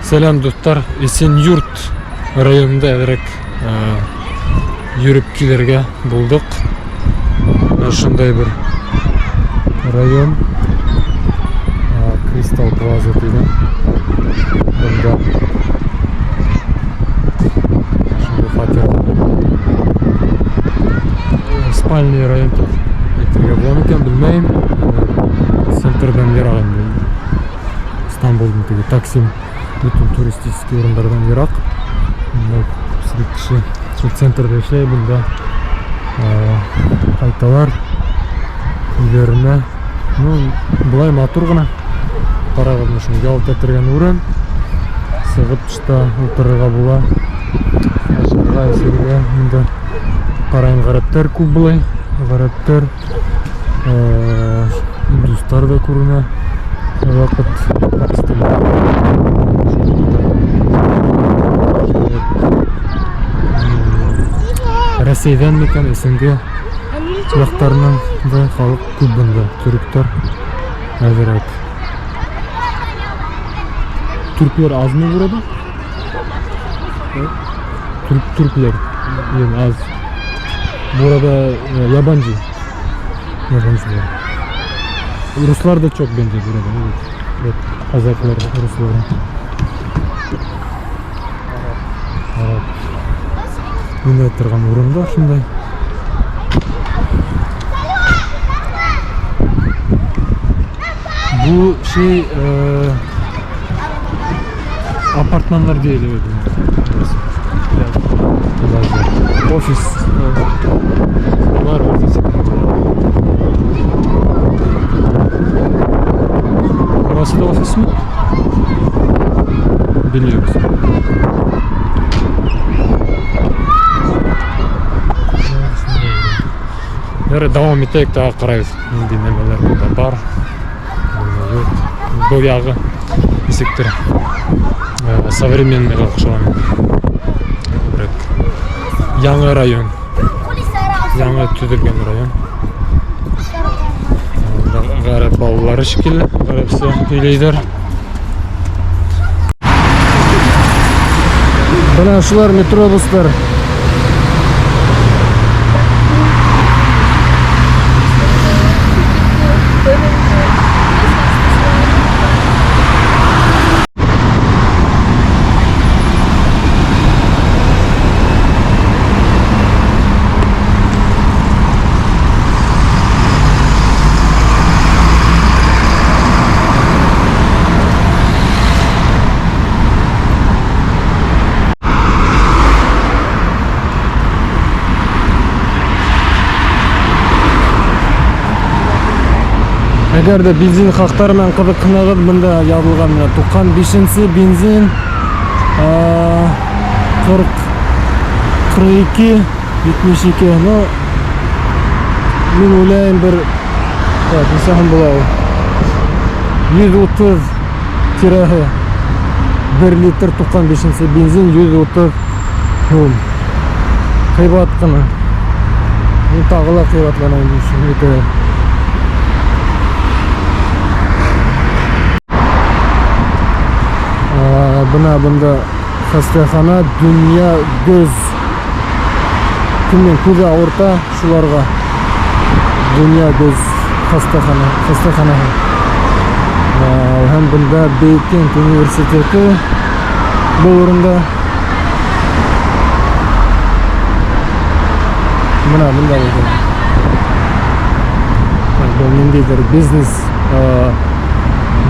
Сәләм, дуҫтар! Эсенйурт районында әҙерәк йөрөп килергә булдыҡ. Менә шундай бер район. Кристал Плаза тигән. Бында шундай фатир. Спальный район дип әйтергә була микән, белмәйем. Центрдан ерак инде. Стамбулдың теге Таксим бөтөн туристический урындарҙан ерак. Бында күпселек кеше шул центрда эшләй, бында ҡайталар өйҙәренә. Ну, былай матур ғына. Ҡарағыҙ, менә шуны ял итә торган урын. Сығып тышта ултырырға була. Ашарға, эсергә. Монда ҡарайым, ғәрәптәр күп былай. Ғәрәптәр, индустар ҙа күренә. Ваҡыт Рәсәйҙән микән, СНГ яҡтарынан да халыҡ күп бында, төрөктәр әҙерәк. Türkler az mı burada? Türkler yani az. Burada yabancı. Yabancılar. Ruslar da çok bence burada. Evet. Evet. Kazaklar, Ruslar. Arap. Уйнай торган урында шундай. Бу şey apartmanlar değil, evet. Burası. Plaza. Ofis. Var ofis. Burası da ofis mi? Bilmiyoruz. Ярай, дауам итәйек, тағы ҡарайбыҙ, ниндәй нәмәләр бында бар, нимә юҡ. Был яғы нисектер современныйға оҡшаған. Күберәк яңы район, яңы төҙөлгән район. Бында ғәрәп балалары шикелле, ғәрәпсә һөйләйҙәр. Бына шулар метробустар. Әгәр ҙә бензин хаҡтары менән ҡыҙыҡһынағыҙ, бында яҙылған менә 95-нсе бензин 40 42 72. Ну, мин уйлайым, бер так, нисә һум була ул? 130 тирәһе. 1 литр 95-нсе бензин 130 һум. Ҡыйбат ҡына. Ну, тағы ла ҡыйбатлана инде өсөн. Бына бында хастахана Дөнья Көҙ. Кемдең күҙе ауырта, шуларға Дөнья Көҙ хастахана, хастаханаһы. Һәм бында Бейкент университеты был урында. Бына бында булған. Был ниндәйҙер бизнес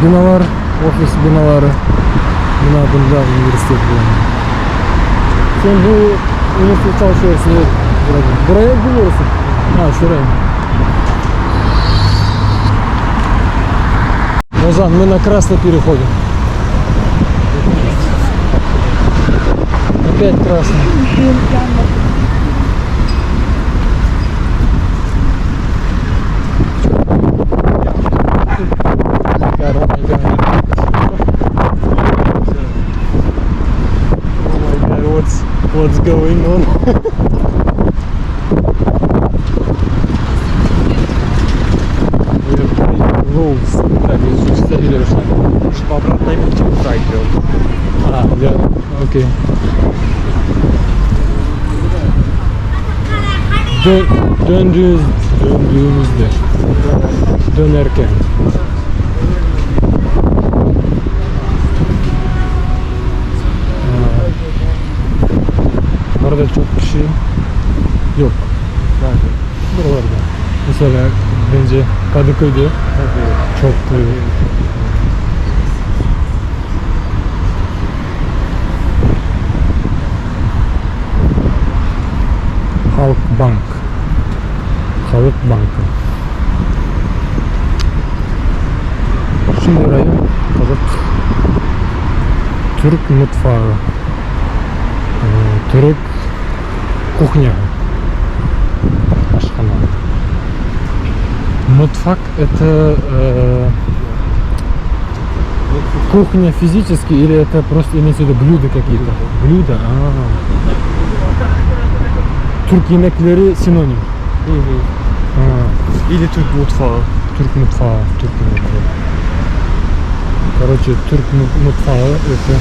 биналар, офис биналары. Бына бында университет була. Сен был университетта учишься? Buraya biliyorsun. Ha, şuraya. Озан, мы на красный переходим. Опять красный. God, oh my God. Oh my God, what's going on? We are breaking rules. Так, Обратно именно идет. А, да, окей. Döndüğünüz, döndüğümüzde, dönerken. Aa, burada çok kişi yok. Nerede? Buralarda. Mesela bence Kadıköy'de Tabii. çok Halkbank. Halk Bankı. Şimdi rayon Kazak Türk mutfağı. Türk кухня. Ашхана. Mutfak это кухня физически или это просто имеется в виду блюда какие-то? Блюда. А. Türk yemekleri sinonim. Hı hı. Ha, Или Türk mutfağı. Türk mutfağı, Türk yemekleri. Короче, Türk mutfağı это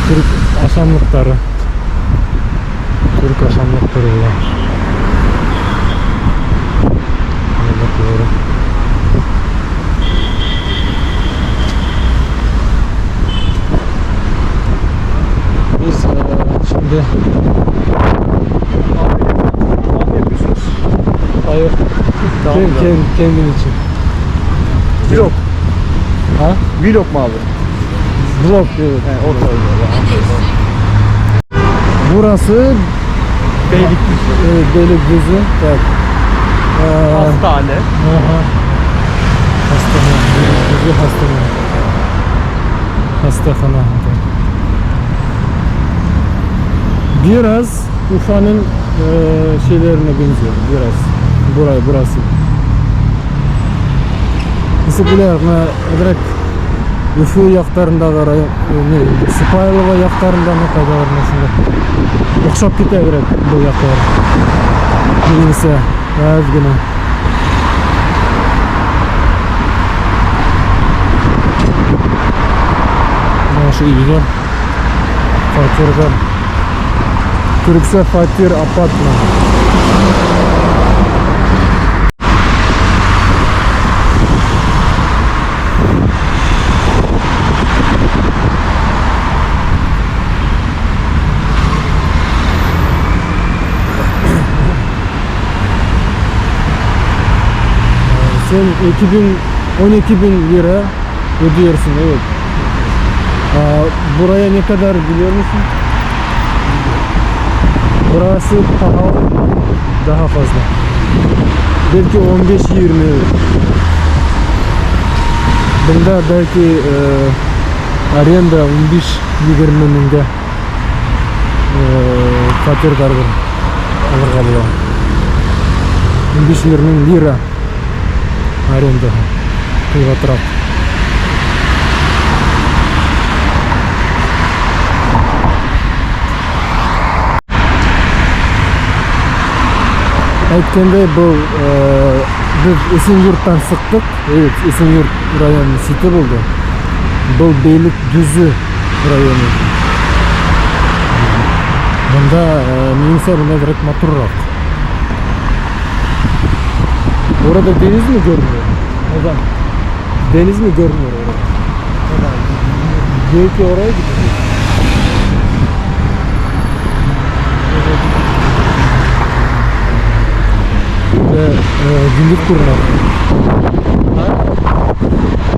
Türk ашамлыктары. Türk ашамлыктары була. Yemekleri. Biz şimdi Ne yapıyorsunuz? Hayır. Tamam. Kendim için. Vlog. Ha? Vlog mu abi? Vlog, evet. He, o tarz. Burası Beylikdüzü. Evet, Beylikdüzü. Evet. Hastane. Aha. Hastane. Beylikdüzü hastane. Hastahana. Biraz Ufa'nın şeylerine benziyor. Biraz. Burası. Mesela mына әҙерәк Өфө яҡтарындағы район, не, Сипайлово яҡтарында мы ҡайҙалыр шунда. Оҡшап китә әҙерәк был яҡтар. Минеңсә, әҙ генә. Мына ошо өйҙәр, фатирҙар. Төрөксә фатир апартман. Sen 2000 12 bin lira ödüyorsun, evet. Aa, buraya ne kadar biliyor musun? Burası pahalı, daha fazla. Belki 15-20. Bunda belki arenda 15-20 меңгә фатирҙарҙы алырға була. 15-20 мең лира аренда ҡыйбатыраҡ. Әйткәндәй, был беҙ Эсенйорттан сыҡтыҡ. Evet, Эсенйорт районы сите булды. Был Бейлек-Дүзө районы. Бында, минеңсә, бында әҙерәк матурыраҡ. Orada deniz mi görünüyor? Ozan. Deniz mi görünüyor orada? Belki oraya gideceğiz. Ve günlük kurnak.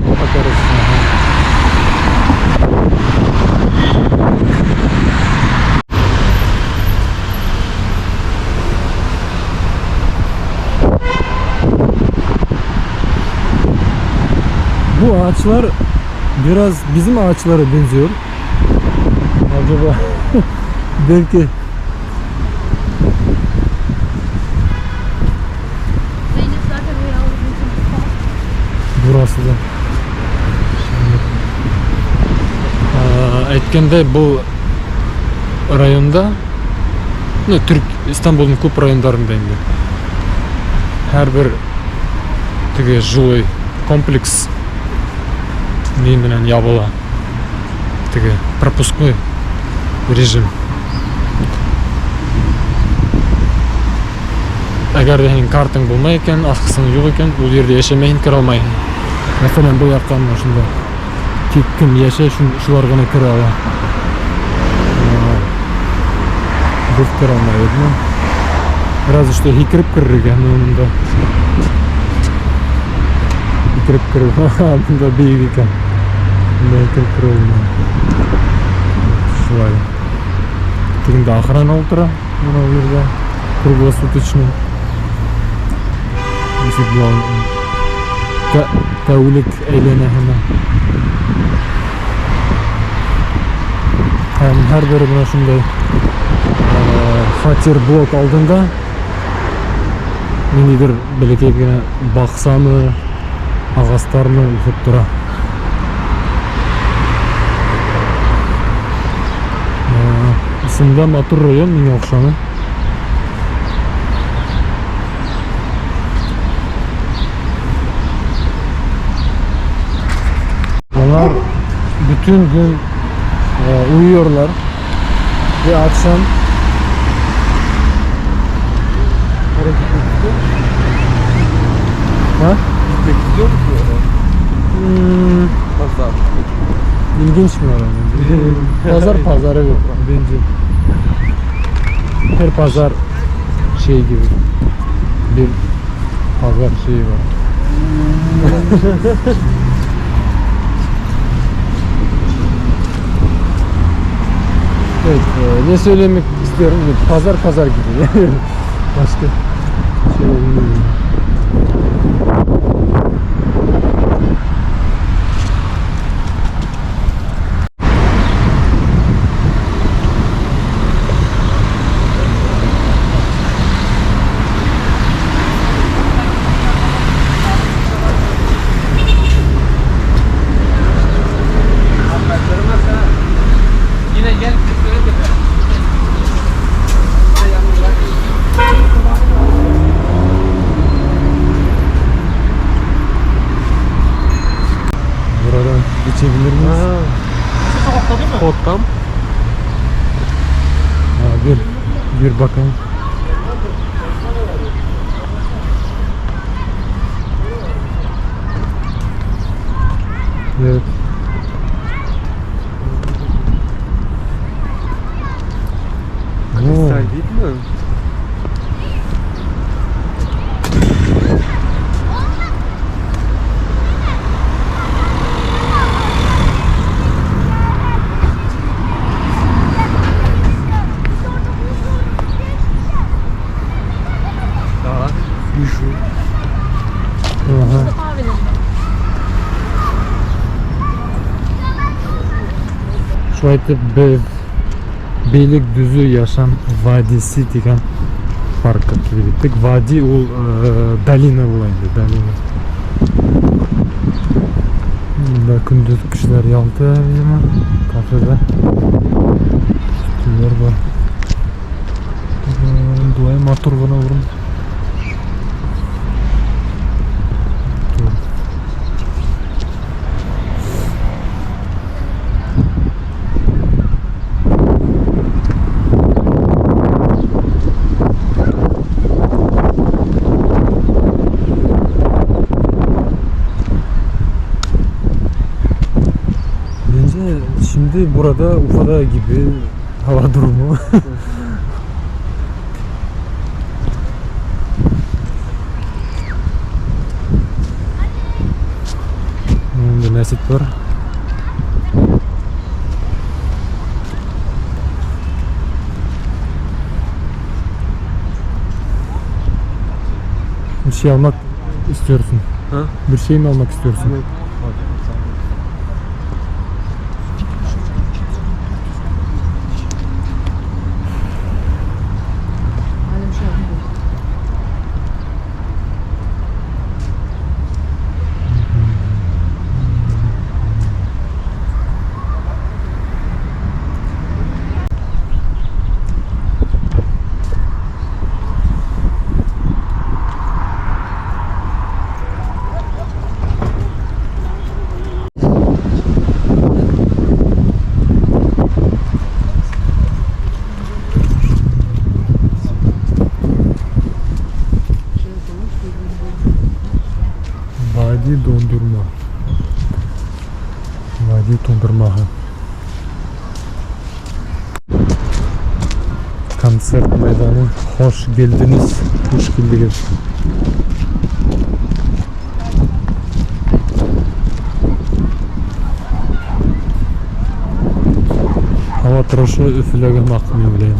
Bakarız. Aha. Bu ağaçlar biraz bizim ağaçlara benziyor. Acaba belki Zeynep zaten uyandığı için burası da. Şimdi, әйткәндәй, был районда, ну, Төрк Истанбулдың күп райондарында инде һәр бер теге жилой комплекс ни менән ябыла. Теге пропускной режим. Әгәр ҙә һинең картаң булмай икән, аҡсаң юҡ икән, ул ерҙә йәшәмәйһең, керә алмайһың. Мәҫәлән, был яҡҡа менә шунда тик кем йәшәй, шулар ғына керә ала. Беҙ керә алмайбыҙ. Разве что һикереп керергә, но унда һикереп кереү, бында бейек икән. Бында һикереп кереү булмай. Шулай. Тегендә охрана ултыра, бына ул ерҙә круглосуточный. Нисек була? Тәүлек әйләнә һымаҡ. Һәм һәр бере бына шундай фатир блок алдында ниндәйҙер бәләкәй генә баҡсамы, ағастармы үҫеп тора. Ысында матур район, миңә оҡшаны. Onlar bütün gün uyuyorlar ve akşam Oraya gitmek istiyor musun? Ha? Gitmek istiyor musun oraya? Pazar. İlginç mi oranın? Pazar pazar, evet bence. Her pazar şey gibi bir pazar şeyi var. Evet, ne söylemek istiyorum? Pazar pazar gibi. Başka şey olmuyor. Yine gel Buradan geçebilir miyiz? Kodtam. Ha, bir bakalım. Evet. Oo. Kristal değil mi? Daha şu. Aha. Mustafa abinin mi? Шулай итеп беҙ Бейлекдөҙө Яшам Вадисе тигән паркка килеп еттек. Вади ул долина була инде, долина. Бында көндөҙ кешеләр ял итә, видимо, кафеда. Өҫтәлдәр бар. Былай матур ғына урын. Матур. Bence şimdi burada Ufa'da gibi hava durumu. Bunda мәсет бар. Bir şey almak istiyorsun. Ha? Bir şey mi almak istiyorsun? Yok. Annem şey yapıyor. Vadi dondurma. Vadi туңдырмаһы. Концерт майҙаны. Хуш килдегеҙ. Хуш килдегеҙ. Һауа торошо Өфөләге һымаҡ, мин уйлайым.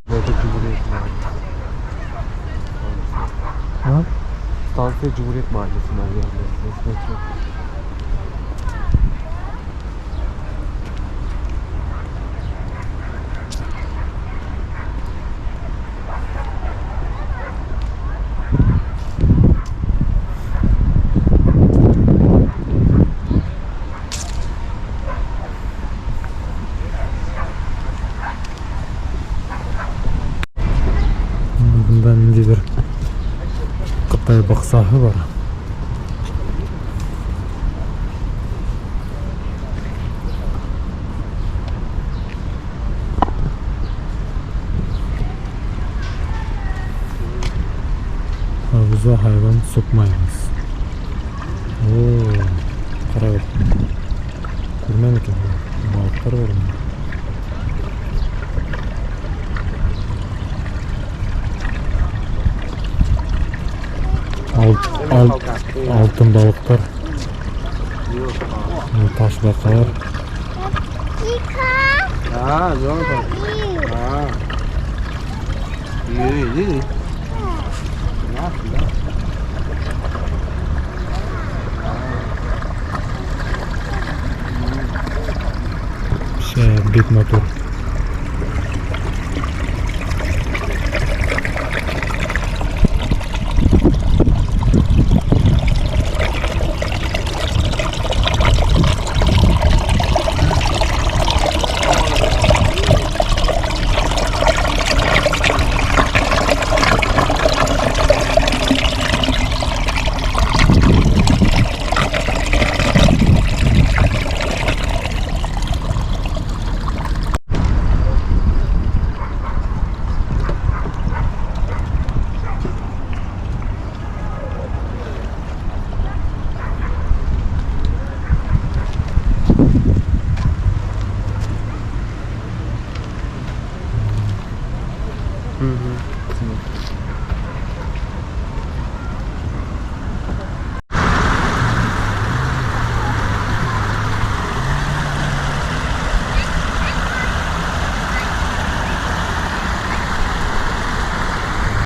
Это Cumhuriyet Mahallesi. А? Станция Cumhuriyet Mahallesi, наверное. Здесь метро. Бында ниндәйҙер Ҡытай баҡсаһы бар. Havuza hayvan soҡмайбыҙ. О, ҡарағыҙ. Күрмәне икән. Балыҡтар бар бында. Алтын балыҡтар. Таш баҡалар. Ha, doğru. Ha. İyi, iyi. Шәп, бик матур.